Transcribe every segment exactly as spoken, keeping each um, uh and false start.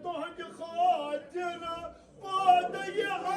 تہنٛدِ خٲطرٕ پٲدٕ یہِ عالم۔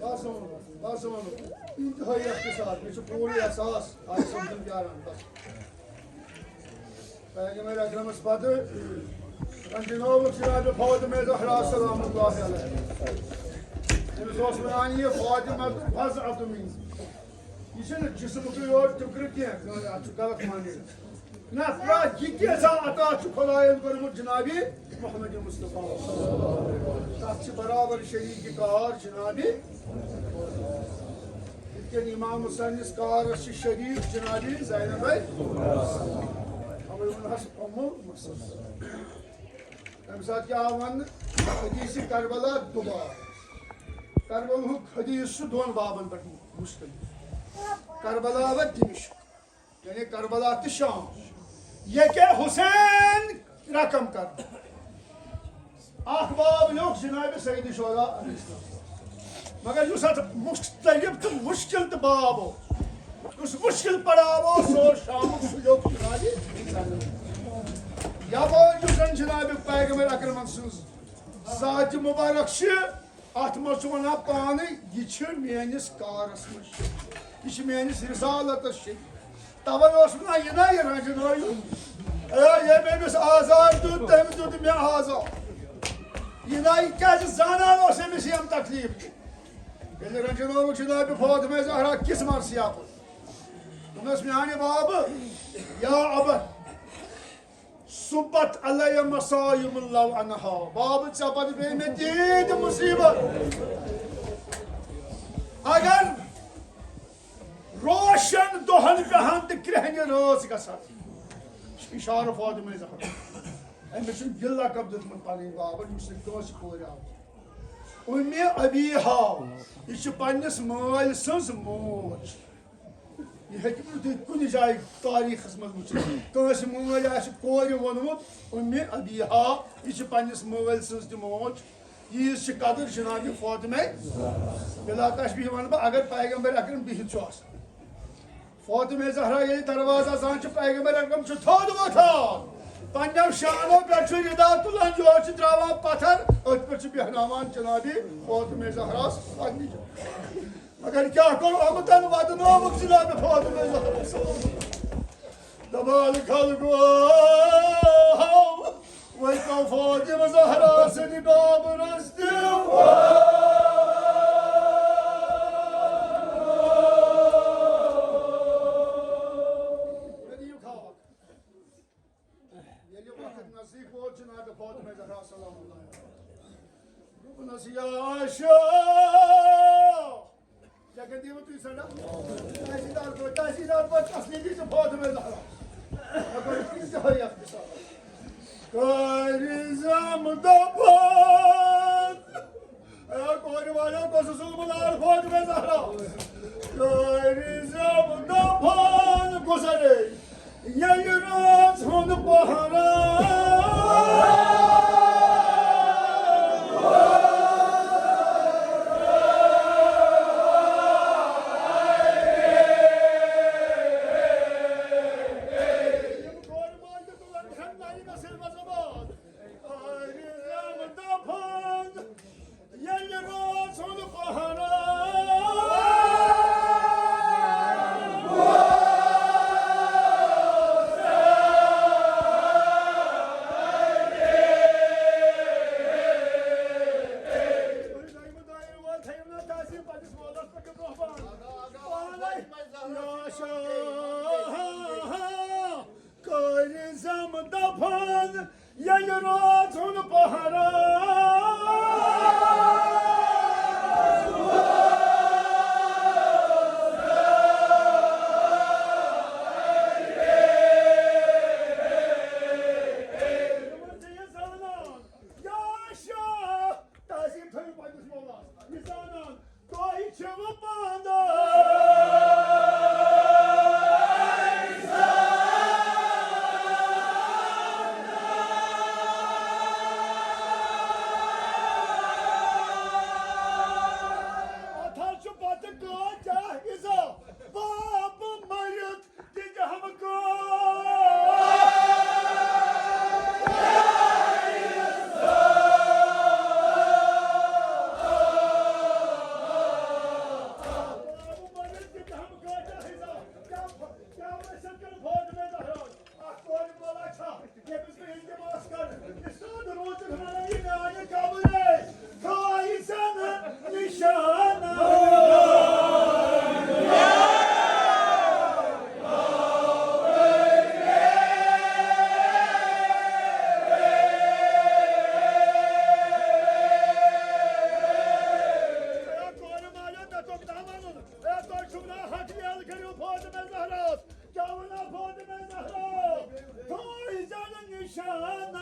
بس ووٚن، بس ووٚن۔ انتہٲئی اختصار، مےٚ چھُ پوٗرٕ احساس، آز چھُس بہٕ پیاران، بس۔ پیغمبر اکرمس پتہٕ رنجنووُکھ جناب فاطمہ زہرا سلام اللہ علیہ۔ تٔمِس اوس ونان، یہِ فاطمہ بضعۃ منی۔ یہِ چھُنہٕ جسمُکُے یوت ٹُکرٕ کینٛہہ، اَتھ چھُ غلط معنی۔ نہ، نہ، یہِ کیٛاہ سا عطا چھُ خۄدایَن کوٚرمُت جنابِ محمد مصطفیٰ۔ تَتھ چھِ برابر شریٖک کار جنابِ۔ یِتھ کٔنۍ امام حسینَس کارَس چھِ شریٖک جنابِ زینب۔ اَوَے ووٚنہَس اُمُل مُسلم۔ تَمہِ ساتہٕ کیٛاہ آو وَننہٕ؟ حدیث کربلا دُبارٕ۔ کربلہُک حدیث چھُ دۄن بابَن پٮ۪ٹھ مشتمل۔ کربلا و دمشق۔ یعنی کربلا تہٕ شام۔ ییٚکیٛاہ حسین رقم کرنہٕ۔ اکھ باب لیوٚکھ جناب سید شہدا علیہ السلام۔ مگر یُس اتھ مختلف تہٕ مشکل تہٕ باب اوس، یُس مشکل پڑاو اوس، سُہ اوس شامُک، سُہ لیوٚکھ جناب۔ یپٲرۍ یُس زن جناب پیغمبر اکرمن سٕنٛز ذات مبارک چھِ، اتھ منٛز چھُ ونان پانے، یہِ چھِ میٲنِس کارس منٛز شریٖک، یہِ چھِ میٲنِس رسالتس شریٖک۔ توے اوس ونان، یہِ نا یہِ رنجنٲیِو۔ اے، ییٚمۍ أمِس آزار دیُت، تٔمۍ دیُت مےٚ آزار۔ یہِ نا یہِ کیازِ زانان اوس أمِس یِم تکلیف تہِ۔ ییٚلہِ رنجنووُکھ جناب فاطمہ زہرا کِس مرثیاتس۔ دوٚپنس، میانہِ بابہٕ، یا ابت، صبت علی مصائب لو انہا۔ بابہٕ، ژےٚ پتہٕ پیٚیہِ مےٚ تیٖتۍ مصیبت۔ اگر روشن دۄہن پٮ۪ہن تہٕ کرٛہنہِ رٲژ گژھن۔ اشارٕ فاطمہ زہرا۔ أمِس چھُ یہِ لقب دیُتمُت پنٕنۍ بابن، یُس نہٕ کٲنٛسہِ کورِ آو۔ اُمہِ ابیہا، یہِ چھِ پننِس مٲلۍ سٕنٛز موج۔ یہِ ہیٚکِو نہٕ تُہۍ کُنہِ جایہِ تٲریٖخس منٛز وٕچھِتھ۔ کٲنٛسہِ مٲلۍ آسہِ کورِ ووٚنمُت، اُمہِ ابیہا، یہِ چھِ پننِس مٲلۍ سٕنٛز تہِ موج۔ ییٖژ چھِ قدٕر جناب فاطمہ۔ بلا تشبیہ وَنہٕ بہٕ، اگر پیغمبر اکرم بِہِتھ چھُ آسان، فاطمہ زہرا ییٚلہِ دروازٕ اژان چھِ، پیغمبر اکرم چھُ تھوٚد وۄتھان، پننٮ۪و شانو پٮ۪ٹھ چھُ ردا تُلان، یورٕ چھُ تراوان پتھر، أتھۍ پٮ۪ٹھ چھُ بیہناوان جناب فاطمہ زہراہس پننہِ جایہِ۔ مگر کیٛاہ کوٚر اَمہٕ تَمہِ وَدنووُکھ جناب فاطمہ زہرا۔ دَپان خلقو، وۄنۍ گوٚو فاطمہ زہرا سٕنٛدِ ڈابہٕ رَس تہِ۔ ییٚلہِ وقت نزدیٖک ووت جناب فاطمہ زہرا سلام اللہ علیہا۔ دوٚپنَس، یا عائشہ، کیٛاہ کَتہِ دیٖوٕ تُہۍ سَنڈا؟ تحصیٖلدار پٲٹھۍ، تحصیٖلدار پٲٹھۍ تسلی دی ژٕ فاطمہ زہرا۔ مگر انتہٲئی اختصار۔ کٲرِزم دَپان، اے کورِ والٮ۪و، کۄس ظُلمہٕ لار فاطمہ زہرا۔ کٲرِزم دَپان گُزرے۔ ییٚلہِ رٲژ ہُنٛد پہرا۔ ییٚلہِ رٲژ ہُنٛد پہرا۔ تھٲیِو نا تحصیٖل پننِس مولس پٮ۪ٹھ برونٛہہ پہن۔ پانے۔ یا شاہ۔ کٲرِزم دَپان، ییٚلہِ رٲژ ہُنٛد پہرا۔ تُہۍ ٲسِو یہِ زانان، یا شاہ، تحصیٖل تھٲیِو پننِس مولس، یہِ زانان۔ تۄہہِ چھِوٕ پانہٕ فاطمہ زہرا، کیا ونا فاطمہ زہرا، تھوئی جان نشان۔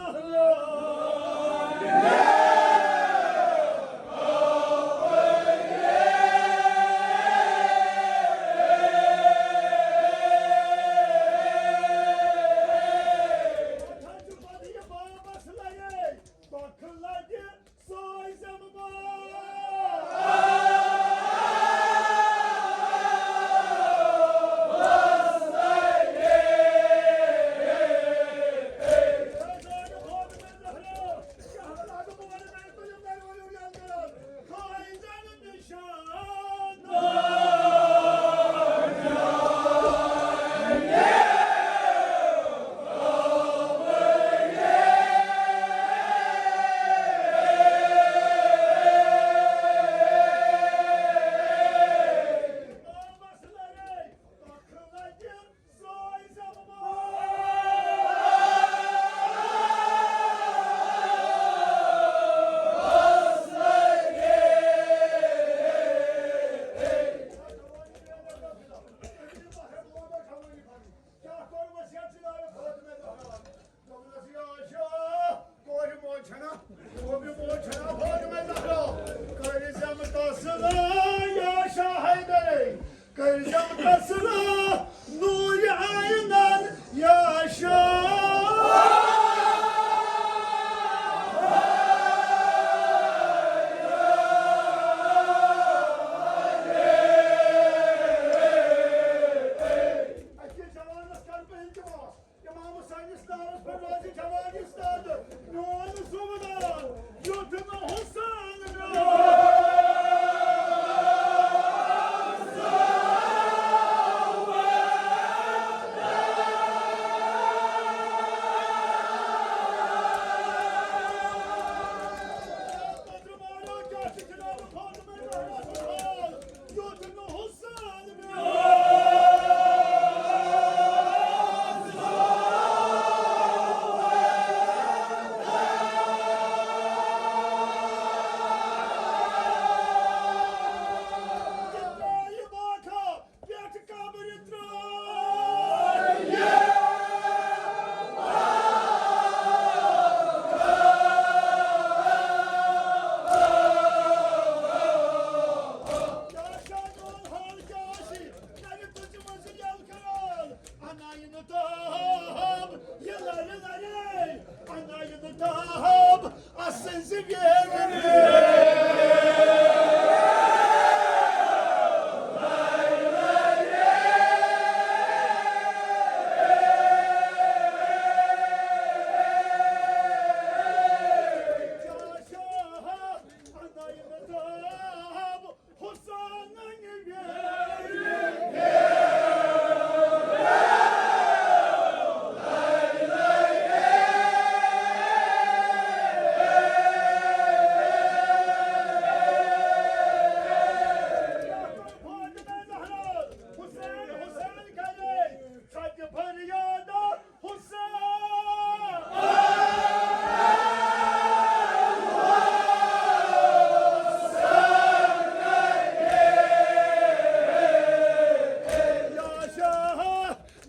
دوٚپنَس، یا شاہ، کورِ موج چھَنا، کورِ موج چھَنا فاطمہ زہرا، کٔرۍ زٮ۪م تسلا، یا شاہ حیدرے، کٔرۍ زٮ۪م تسلا، نوٗرِ عینن، یا شاہ۔ اَتہِ کِس جوانَس کَرٕ بہٕ التماس، امام حسینس ناوس پہ روزِ جوانی استاد، میون زُمدان، یُتھ نہٕ حسین میون۔ اناین تاب، یہ لرِ لرِ، اناین تاب، اسنزِ ویرِ۔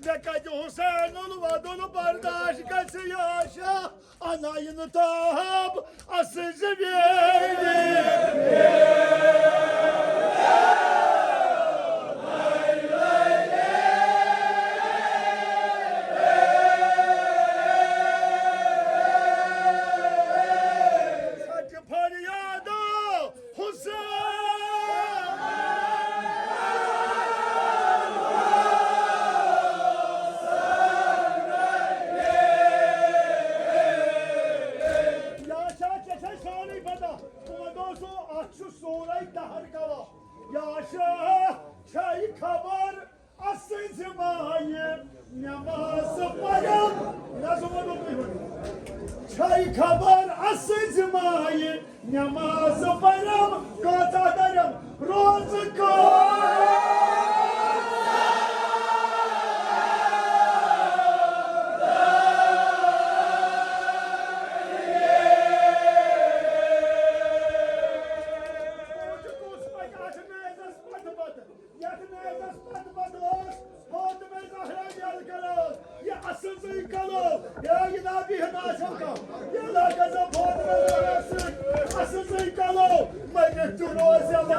مےٚ کَتہِ حسین الوَدُن برداش گژھِ یا شاہ، اناین تاب اسنزِ ویرِ۔ سچ فریاد حسین۔ یا شاہ، ژےٚ چھے سٲرٕے پتہ، تِمن دۄہن اوس سُہ، اتھ چھُ سورے دہر گواہ۔ یا شاہ، چھے خبر اسنزِ مایہِ نماز پرم، نہ سُہ ووٚنُن تُہۍ ؤنِو۔ چھے خبر اسنزِ مایہِ نماز پرم، کۭژاہ درم روزٕ کٲم۔ کُس پکہِ اتھ میزس پتہٕ پتہٕ؟ یتھ میزس پتہٕ پتہٕ اوس بِہِتھ آسٮ۪م کانٛہہ، یہِ لَگَس بہٕ فوتنَس وَنان سۭتۍ، اَسہٕ سۭتۍ کَلو، مگر تہِ روزٮ۪م۔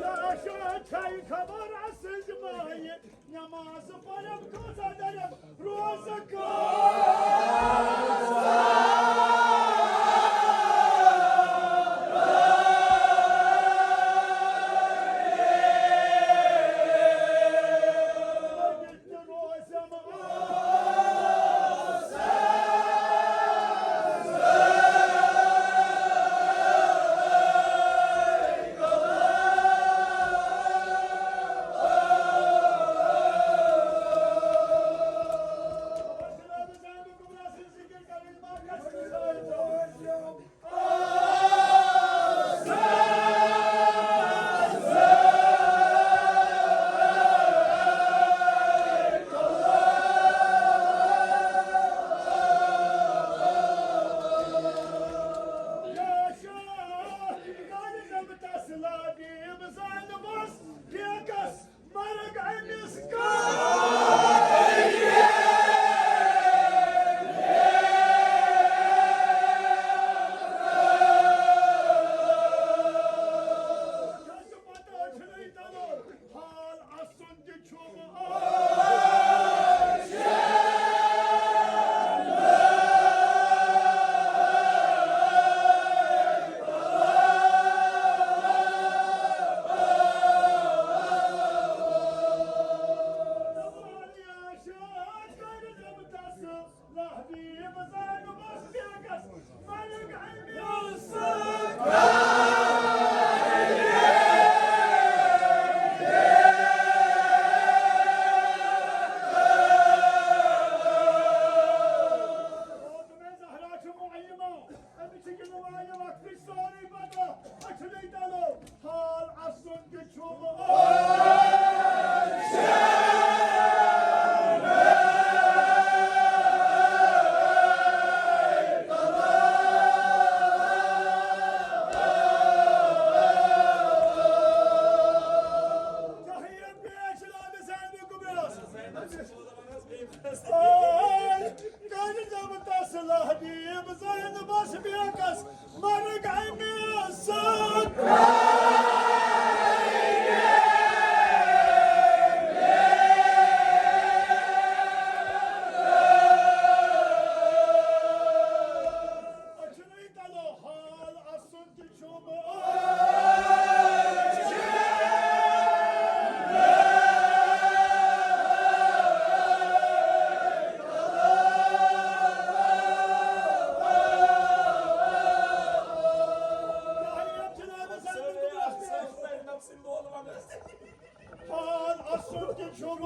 یہِ اَسہِ چھَے خبر اَسٕج مایہِ، نماز پرم کۭژاہ درم روزٕ کۭژاہ۔ زہرا چھِ معلمہ، أمِس چھِ گِنٛدوان یہِ وقتٕچ سٲرٕے پتہ۔ أچھنٕے تلو حال اَسُن تہِ چھُم۔ چاہے یہِ پیش لابہِ زینبہِ کُبراہس۔ آے، کٔرۍ زٮ۪م تس لہبیب زینبس بیکس، مرگ امی سۭتۍ۔ أچھنٕے تلو حال اَسُن۔ حال اَسُن تہِ چھُم۔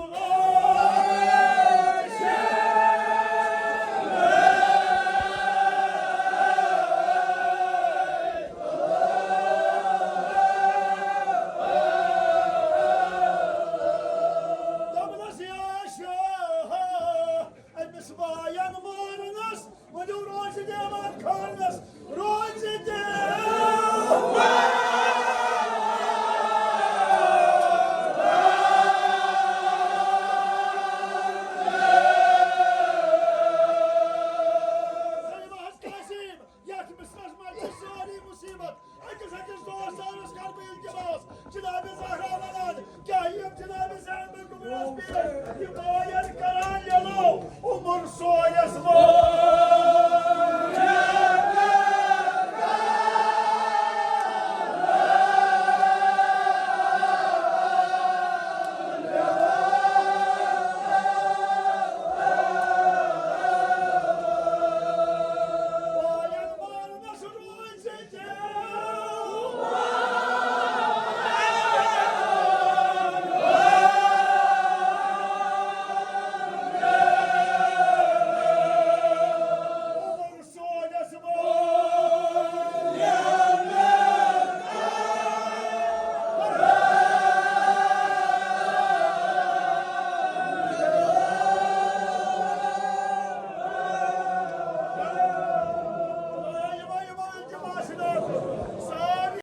دوٚپنَس، یا شاہ، أمِس وایَن مارنَس، ؤنِو روزِ دیوان خانَس، روزِ دیوان۔ سلمہ حظ قاسم، یَتھ مِصرَس منٛز چھِ سٲری مُصیٖبت۔ أکِس أکِس دوستانَس کَرٕ بہٕ التماس، جناب زہرا وَنان، کیٛاہ یِم جناب زینب کُبراہَس پیش؟ یِم